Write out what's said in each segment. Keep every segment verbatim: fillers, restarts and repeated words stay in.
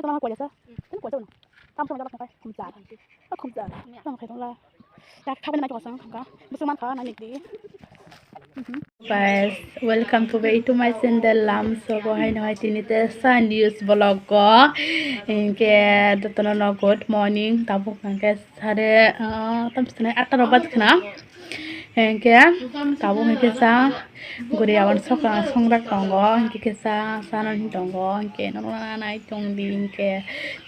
Tama koi jasa. Tini koi jasa. Tam sama jalak kai khumjar. Khumjar. Tam khai tongla. Yak khabai nai kosong khamka. Busuk man kha nai nikdi. Guys, welcome to back to my channel. Lam so bo hai no hai tini te sa news vlog go. Inke dotono no good morning. Tabuk hingke sare, ah, tam sene atta rok baj khna. Hingke tabuk hingke sa guri awan sokra songrak tongo. Hingke kesa sana hin tongo. Hingke nono nai tongdi hingke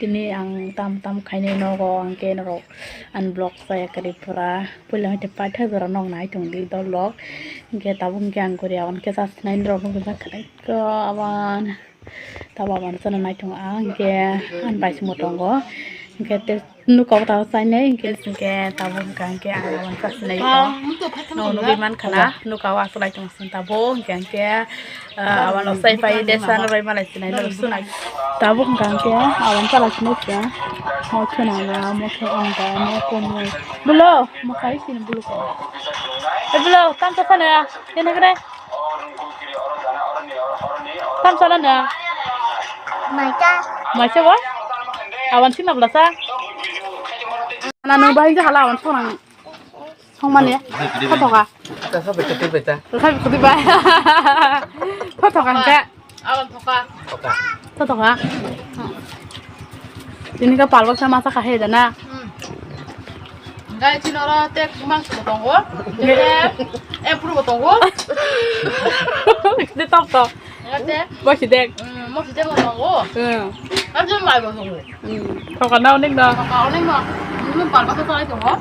tini ang tam tam khainai nogo hingke norok. Ani vlog chaya kwrwi pura puila hwnkhe paithago jora nok nai tongdi dol rok. Hwnkhe tabuk hwnkhe ang guri awan khe chasnai norok nukjak khaikhe awan tabuk awan chana nai tongo ang hwnkhe ani bai simo tongo hwnkhe tei nuka o tabuk chainai hwnkhe hwnkhe tabuk hwnkha hwnkhe ang awan chasnai tongo. Nukgwi mankha na nuka o achuk lai tong sing tabuk hwnkhe hwnkhe. Ah, awan no sai pai de san roi malai sinai no sunai. Tabuk hwnkha hwnkhe awan chala sinai siya. Mo khena na, mo khe ang da, mo komo. Bulo, mo kai sin bulo ko. E bulo, tam sa sana, kena kre. Tam sana na. Maika. Maika bo? Awan sina bula sa. Na no bai ja hala awan sonang. Songmani. Bwsai kwtwi bai. Thotoka. Bwsai kwtwi bai. Thotoka hwnkhe. Abang thoka. Thotoka. Tini ka palwak sama sa kahe dana. Hmm. Gai chino ro te kumang subo tongo. Te e puru bo tongo. De top to. Ate. Bo si dek. Hmm, mo si dek mo tongo. Hmm. Ate mai bo tongo. Hmm. Thoka na onek na. Thoka onek na. Nung palwak sa sa tongo.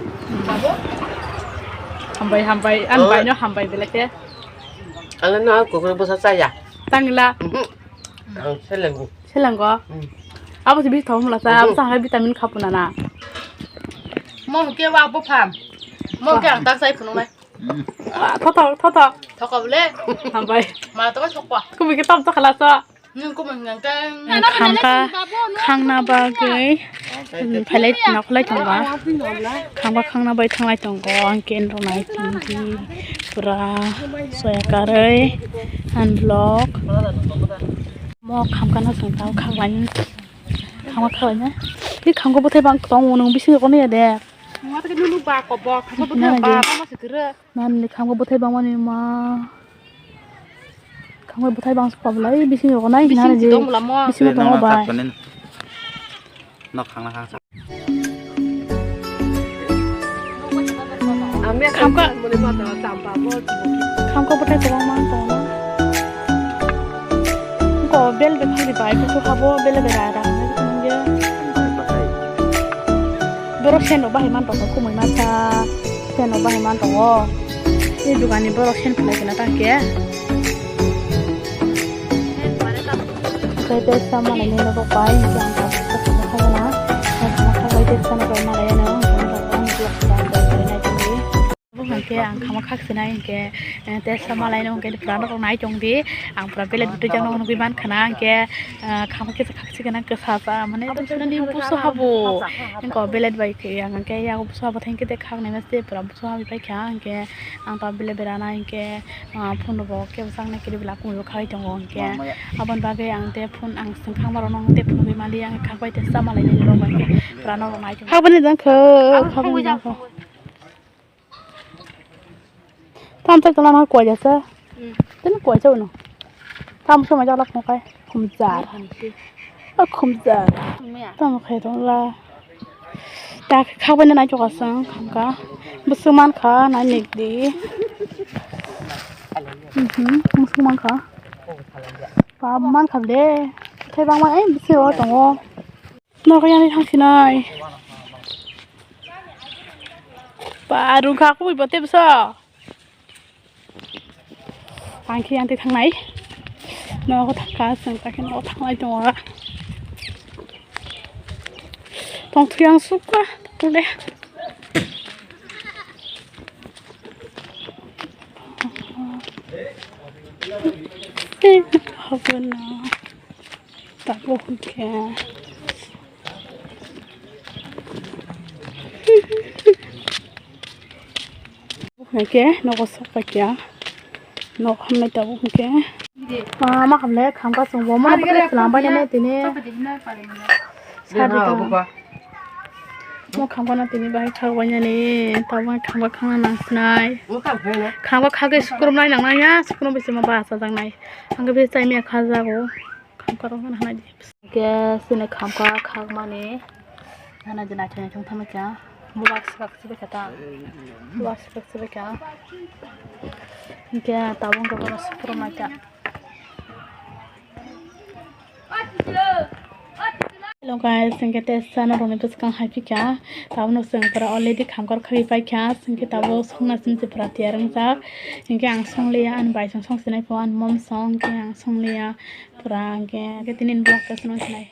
Babu. Hambai, hambai, an bai no hambai belai khe. Ang no kokro bwsa chaya. Tangla. Mhm. Ang selengo. Selengo. Hmm. Abo se bisi thok mula sa, abo sa hai vitamin kha puna na. Mo ke wa bo pham. Mo ke ang tak sai phunung nai. Ah, thothok, thothok. Thoka bole. Hambai. Ma to thokwa. Kumi ke tam to khala so. Nung ko mang nang kang. Khangka khangna bagwi, um, phalai, nakhwlai tongo. Khangba khangna bai thanglai tongo, ang ken rwnai tongdi pura soya karwi, unblock. Mo khamkano chwng tao khaklai, khangba khaklaina. Tei khamkha bwthai bang tongo, nwng bisingo kono ya de. Nani khamkha bwthai bangmani ma. Khangbai bwthai bang sukha belai bisingo nai hinani je bisingo tongo bai. Nok khangna khangsa. Khamkha, khamkha bwthai kwbangma tongo. Ko bel bel khali bai busu habo bel bel ra ra. Borok sendo bahai man tongo khumui masa. Seno bahai man tongo. Ni dugani borok sen phalai khna tang khe. Tei tei sa malai ni nogo pai hwnkhe ang tabuk khaina. Khabai tei sa no bai malai ano. Hwnkhe ang khama khak sinai hwnkhe, eh, tei sa malai no hwnkhe pura norok nai tongdi. Ang pura belai bwtwi jakno nugwi man khna hwnkhe, eh, khama kisa khak sikena kwsa sa mane tei sa ni busu habo. Hwnkhe belai bai khe ang hwnkhe yago busu habo thangkhe tei khak nai mase pura. Busu hamwi paikha, hwnkhe ang ta bile berana, hwnkhe, ah, phone rwbo kebo chaknai kiri bela kumui bo khabai tongo, hwnkhe aboni bagwi ang te phone ang swngkha, borok no te phone rwui mali, ang kha bai te sama lainai norok bai khe pura norok nai tongo. Habani jang kho, habani jang kho. Tam tak tala ma koi jasa. Hmm. Tini koi jasa uno. Tam sama jala kho kai. Khumjar. O khumjar. Tamo khairok la. Ta khabai nai choka sang khamka. Bwswk mankha nai nikdi. Mhm, bwswk mankha. Ba mankha de. Thai bangma ei bwswk o tongo. Nogo yani thangsinai. Ba rungkha kubui bo tebwsa. Ang khe yang twi thangnai. Nogo thangkha, chwng ta khe nogo thanglai tongo. Tongthwi ang sukha, tongde. Habana. Tabuk hwnkhe. Hwnkhe nogo sok paikha. Nok hamnai tabuk hwnkhe. Ma, ma khamle khamka chwng bo mano bwkle chwlang bainani tini. Sadi ta. Mo khamka no tini bahai khak bainani, tabuk khamka khakna nang sinai. Khamka khagwi sukrum nai nang nai ya, sukrum bisi ma ba sa jang nai. Ang bisi chai miya kha jago. Khamka rok hana hana di. Ke sini khamka khak mani. Hana di nai thai thung thama kya. Mubak sibak sibak kata. Mubak sibak sibak kya. Ke tabuk khe bono sukrum nai kya. Hello guys, hwnkhe tei chana rokni bwskang hai phikha. Tabukno chwng pura already khamkar khagwi paikha. Hwnkhe tabuk songna simi se pura tiyar wngjak. Hwnkhe ang songliya, ani bai song song sinai pho, ani mom song, hwnkhe ang songliya pura, hwnkhe, hwnkhe tini vlog khe swnam sinai.